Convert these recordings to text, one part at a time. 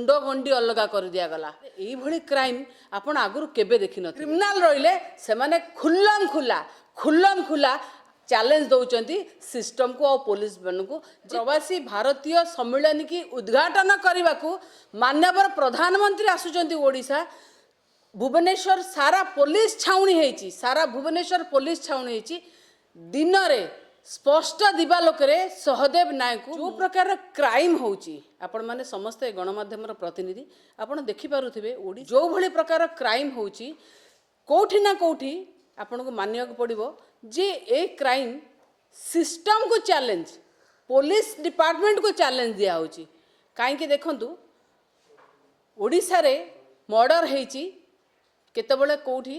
ମୁଣ୍ଡ ଗଣ୍ଡି ଅଲଗା କରିଦିଆଗଲା। ଏଇଭଳି କ୍ରାଇମ୍ ଆପଣ ଆଗରୁ କେବେ ଦେଖିନଥିବେ। କ୍ରିମିନାଲ ରହିଲେ, ସେମାନେ ଖୁଲ୍ଲମ ଖୁଲା ଖୁଲ୍ଲମ ଖୁଲା ଚ୍ୟାଲେଞ୍ଜ ଦେଉଛନ୍ତି ସିଷ୍ଟମକୁ ଆଉ ପୋଲିସମାନଙ୍କୁ। ପ୍ରବାସୀ ଭାରତୀୟ ସମ୍ମିଳନୀକି ଉଦ୍ଘାଟନ କରିବାକୁ ମାନ୍ୟବର ପ୍ରଧାନମନ୍ତ୍ରୀ ଆସୁଛନ୍ତି ଓଡ଼ିଶା। ଭୁବନେଶ୍ୱର ସାରା ପୋଲିସ ଛାଉଣି ହେଇଛି, ସାରା ଭୁବନେଶ୍ୱର ପୋଲିସ ଛାଉଣି ହେଇଛି। ଦିନରେ ସ୍ପଷ୍ଟ ଦିବାଲୋକରେ ସହଦେବ ନାୟକକୁ ଯେଉଁ ପ୍ରକାରର କ୍ରାଇମ୍ ହେଉଛି, ଆପଣମାନେ ସମସ୍ତେ ଗଣମାଧ୍ୟମର ପ୍ରତିନିଧି, ଆପଣ ଦେଖିପାରୁଥିବେ। ଯେଉଁଭଳି ପ୍ରକାର କ୍ରାଇମ୍ ହେଉଛି, କେଉଁଠି ନା କେଉଁଠି ଆପଣଙ୍କୁ ମାନିବାକୁ ପଡ଼ିବ ଯେ ଏ କ୍ରାଇମ୍ ସିଷ୍ଟମକୁ ଚ୍ୟାଲେଞ୍ଜ, ପୋଲିସ ଡିପାର୍ଟମେଣ୍ଟକୁ ଚ୍ୟାଲେଞ୍ଜ ଦିଆହେଉଛି। କାହିଁକି ଦେଖନ୍ତୁ, ଓଡ଼ିଶାରେ ମର୍ଡ଼ର ହେଇଛି କେତେବେଳେ କେଉଁଠି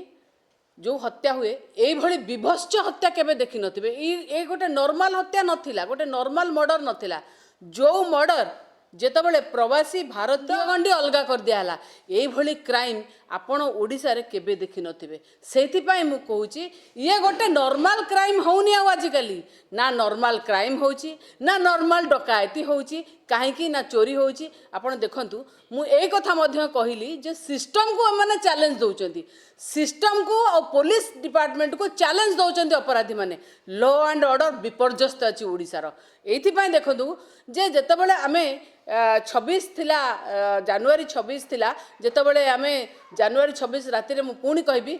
ଯେଉଁ ହତ୍ୟା ହୁଏ, ଏଇଭଳି ବିଭତ୍ସ ହତ୍ୟା କେବେ ଦେଖିନଥିବେ। ଏଇ ଗୋଟେ ନର୍ମାଲ ହତ୍ୟା ନଥିଲା, ଗୋଟେ ନର୍ମାଲ ମର୍ଡ଼ର ନଥିଲା। ଯେଉଁ ମର୍ଡ଼ର ଯେତେବେଳେ ପ୍ରବାସୀ ଭାରତୀୟ ଗଣ୍ଡି ଅଲଗା କରିଦିଆହେଲା, ଏଇଭଳି କ୍ରାଇମ୍ ଆପଣ ଓଡ଼ିଶାରେ କେବେ ଦେଖିନଥିବେ। ସେଇଥିପାଇଁ ମୁଁ କହୁଛି, ଇଏ ଗୋଟେ ନର୍ମାଲ କ୍ରାଇମ୍ ହେଉନି ଆଉ ଆଜିକାଲି। ନା ନର୍ମାଲ କ୍ରାଇମ୍ ହେଉଛି, ନା ନର୍ମାଲ ଡକାୟତି ହେଉଛି, କାହିଁକି ନା ଚୋରି ହେଉଛି। ଆପଣ ଦେଖନ୍ତୁ, ମୁଁ ଏଇ କଥା ମଧ୍ୟ କହିଲି ଯେ ସିଷ୍ଟମକୁ ଏମାନେ ଚ୍ୟାଲେଞ୍ଜ ଦେଉଛନ୍ତି, ସିଷ୍ଟମକୁ ଆଉ ପୋଲିସ ଡିପାର୍ଟମେଣ୍ଟକୁ ଚ୍ୟାଲେଞ୍ଜ ଦେଉଛନ୍ତି ଅପରାଧୀମାନେ। ଲ ଆଣ୍ଡ ଅର୍ଡ଼ର ବିପର୍ଯ୍ୟସ୍ତ ଅଛି ଓଡ଼ିଶାର। ଏଇଥିପାଇଁ ଦେଖନ୍ତୁ ଯେ ଯେତେବେଳେ ଆମେ 26 ଥିଲା, ଜାନୁଆରୀ 26 ଥିଲା, ଯେତେବେଳେ ଆମେ ଜାନୁଆରୀ 26 ରାତିରେ, ମୁଁ ପୁଣି କହିବି,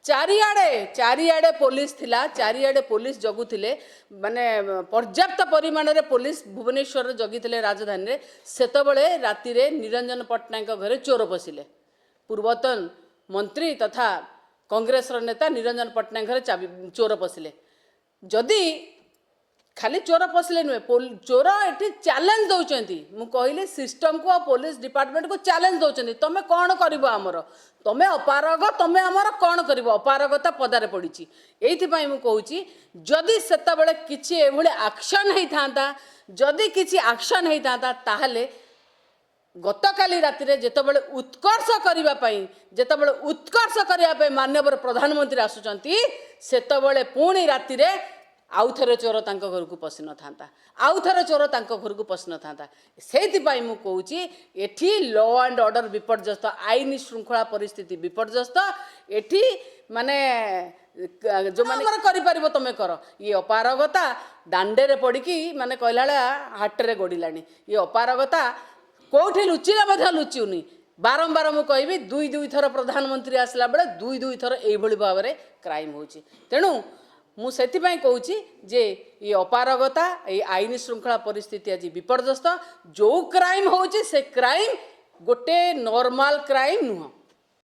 ଚାରିଆଡ଼େ ଚାରିଆଡ଼େ ପୋଲିସ ଥିଲା, ଚାରିଆଡ଼େ ପୋଲିସ ଜଗୁଥିଲେ, ମାନେ ପର୍ଯ୍ୟାପ୍ତ ପରିମାଣରେ ପୋଲିସ ଭୁବନେଶ୍ୱରରେ ଜଗିଥିଲେ ରାଜଧାନୀରେ। ସେତେବେଳେ ରାତିରେ ନିରଞ୍ଜନ ପଟ୍ଟନାୟକଙ୍କ ଘରେ ଚୋର ପଶିଲେ। ପୂର୍ବତନ ମନ୍ତ୍ରୀ ତଥା କଂଗ୍ରେସର ନେତା ନିରଞ୍ଜନ ପଟ୍ଟନାୟକ ଘରେ ଚାବି ଚୋର ପଶିଲେ। ଯଦି ଖାଲି ଚୋର ପଶିଲେ ନୁହେଁ, ଚୋର ଏଠି ଚ୍ୟାଲେଞ୍ଜ ଦେଉଛନ୍ତି। ମୁଁ କହିଲି, ସିଷ୍ଟମକୁ ଆଉ ପୋଲିସ ଡିପାର୍ଟମେଣ୍ଟକୁ ଚ୍ୟାଲେଞ୍ଜ ଦେଉଛନ୍ତି, ତମେ କ'ଣ କରିବ ଆମର? ତମେ ଅପାରଗ, ତମେ ଆମର କ'ଣ କରିବ? ଅପାରଗତା ପଦାରେ ପଡ଼ିଛି। ଏଇଥିପାଇଁ ମୁଁ କହୁଛି, ଯଦି ସେତେବେଳେ କିଛି ଏଭଳି ଆକ୍ସନ୍ ହେଇଥାନ୍ତା, ଯଦି କିଛି ଆକ୍ସନ୍ ହେଇଥାନ୍ତା, ତାହେଲେ ଗତକାଲି ରାତିରେ ଯେତେବେଳେ ଉତ୍କର୍ଷ କରିବା ପାଇଁ ମାନ୍ୟବର ପ୍ରଧାନମନ୍ତ୍ରୀ ଆସୁଛନ୍ତି, ସେତେବେଳେ ପୁଣି ରାତିରେ ଆଉ ଥରେ ଚୋର ତାଙ୍କ ଘରକୁ ପଶିନଥାନ୍ତା, ଆଉ ଥରେ ଚୋର ତାଙ୍କ ଘରକୁ ପଶିନଥାନ୍ତା। ସେଇଥିପାଇଁ ମୁଁ କହୁଛି, ଏଠି ଲ ଆଣ୍ଡ ଅର୍ଡ଼ର ବିପର୍ଯ୍ୟସ୍ତ, ଆଇନ ଶୃଙ୍ଖଳା ପରିସ୍ଥିତି ବିପର୍ଯ୍ୟସ୍ତ ଏଠି। ମାନେ ଯେଉଁମାନେ ଆମର କରିପାରିବ, ତମେ କର। ଇଏ ଅପାରଗତା ଦାଣ୍ଡରେ ପଡ଼ିକି, ମାନେ କହିଲା ଭଳିଆ, ହାଟରେ ଗଡ଼ିଲାଣି। ଇଏ ଅପାରଗତା କେଉଁଠି ଲୁଚିଲେ ମଧ୍ୟ ଲୁଚୁନି। ବାରମ୍ବାର ମୁଁ କହିବି, ଦୁଇ ଦୁଇ ଥର ପ୍ରଧାନମନ୍ତ୍ରୀ ଆସିଲା ବେଳେ ଦୁଇ ଦୁଇ ଥର ଏଇଭଳି ଭାବରେ କ୍ରାଇମ୍ ହେଉଛି। ତେଣୁ ମୁଁ ସେଥିପାଇଁ କହୁଛି ଯେ ଏ ଅପାରଗତା, ଏଇ ଆଇନ ଶୃଙ୍ଖଳା ପରିସ୍ଥିତି ଆଜି ବିପର୍ଯ୍ୟସ୍ତ। ଯେଉଁ କ୍ରାଇମ୍ ହେଉଛି, ସେ କ୍ରାଇମ୍ ଗୋଟେ ନର୍ମାଲ କ୍ରାଇମ୍ ନୁହଁ।